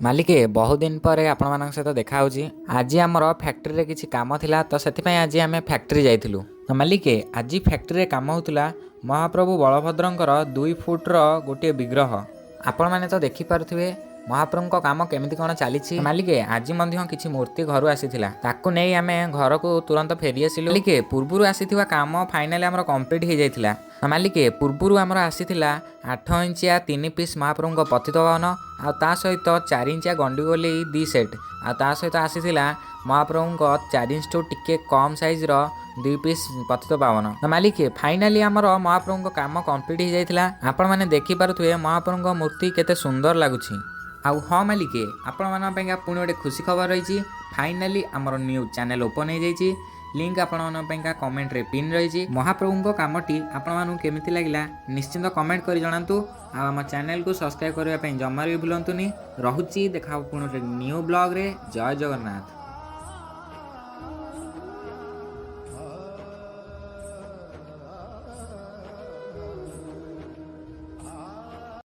ମାଲିକେ, ବହୁତ ଦିନ ପରେ ଆପଣମାନଙ୍କ ସହିତ ଦେଖା ହେଉଛି। ଆଜି ଆମର ଫ୍ୟାକ୍ଟ୍ରିରେ କିଛି କାମ ଥିଲା, ତ ସେଥିପାଇଁ ଆଜି ଆମେ ଫ୍ୟାକ୍ଟ୍ରି ଯାଇଥିଲୁ। ତ ମାଲିକେ, ଆଜି ଫ୍ୟାକ୍ଟ୍ରିରେ କାମ ହେଉଥିଲା ମହାପ୍ରଭୁ ବଳଭଦ୍ରଙ୍କର 2 ଫୁଟର ଗୋଟିଏ ବିଗ୍ରହ। ଆପଣମାନେ ତ ଦେଖିପାରୁଥିବେ ମହାପ୍ରଭୁଙ୍କ କାମ କେମିତି କ'ଣ ଚାଲିଛି। ମାଲିକେ, ଆଜି ମଧ୍ୟ କିଛି ମୂର୍ତ୍ତି ଘରୁ ଆସିଥିଲା, ତାକୁ ନେଇ ଆମେ ଘରକୁ ତୁରନ୍ତ ଫେରି ଆସିଲୁ। ମାଲିକେ, ପୂର୍ବରୁ ଆସିଥିବା କାମ ଫାଇନାଲି ଆମର କମ୍ପ୍ଲିଟ୍ ହେଇଯାଇଥିଲା। ମାଲିକେ, ପୂର୍ବରୁ ଆମର ଆସିଥିଲା 8 ଇଞ୍ଚିଆ ତିନି ପିସ୍ ମହାପ୍ରଭୁଙ୍କ ପତିତପାବନ, ଆଉ ତା ସହିତ 4 ଇଞ୍ଚିଆ ଗଣ୍ଡିଗୋଲି ଦୁଇ ସେଟ୍, ଆଉ ତା ସହିତ ଆସିଥିଲା ମହାପ୍ରଭୁଙ୍କ 4 ଇଞ୍ଚଠୁ ଟିକେ କମ୍ ସାଇଜ୍ର ଦୁଇ ପିସ୍ ପତିତପାବନ। ତ ମାଲିକେ, ଫାଇନାଲି ଆମର ମହାପ୍ରଭୁଙ୍କ କାମ କମ୍ପ୍ଲିଟ୍ ହେଇଯାଇଥିଲା। ଆପଣମାନେ ଦେଖିପାରୁଥିବେ ମହାପ୍ରଭୁଙ୍କ ମୂର୍ତ୍ତି କେତେ ସୁନ୍ଦର ଲାଗୁଛି। ଆଉ ହଁ ମାଲିକେ, ଆପଣମାନଙ୍କ ପାଇଁକା ପୁଣି ଗୋଟେ ଖୁସି ଖବର ରହିଛି। ଫାଇନାଲି ଆମର ନ୍ୟୁ ଚ୍ୟାନେଲ୍ ଓପନ୍ ହେଇଯାଇଛି। ଲିଙ୍କ୍ ଆପଣମାନଙ୍କ ପାଇଁକା କମେଣ୍ଟରେ ପିନ୍ ରହିଛି। ମହାପ୍ରଭୁଙ୍କ କାମଟି ଆପଣମାନଙ୍କୁ କେମିତି ଲାଗିଲା, ନିଶ୍ଚିନ୍ତ କମେଣ୍ଟ କରି ଜଣାନ୍ତୁ। ଆଉ ଆମ ଚ୍ୟାନେଲକୁ ସବସ୍କ୍ରାଇବ୍ କରିବା ପାଇଁ ଜମାରୁ ବି ଭୁଲନ୍ତୁନି। ରହୁଛି, ଦେଖା ହେବ ପୁଣି ଗୋଟେ ନ୍ୟୁ ବ୍ଲଗ୍ରେ। ଜୟ ଜଗନ୍ନାଥ।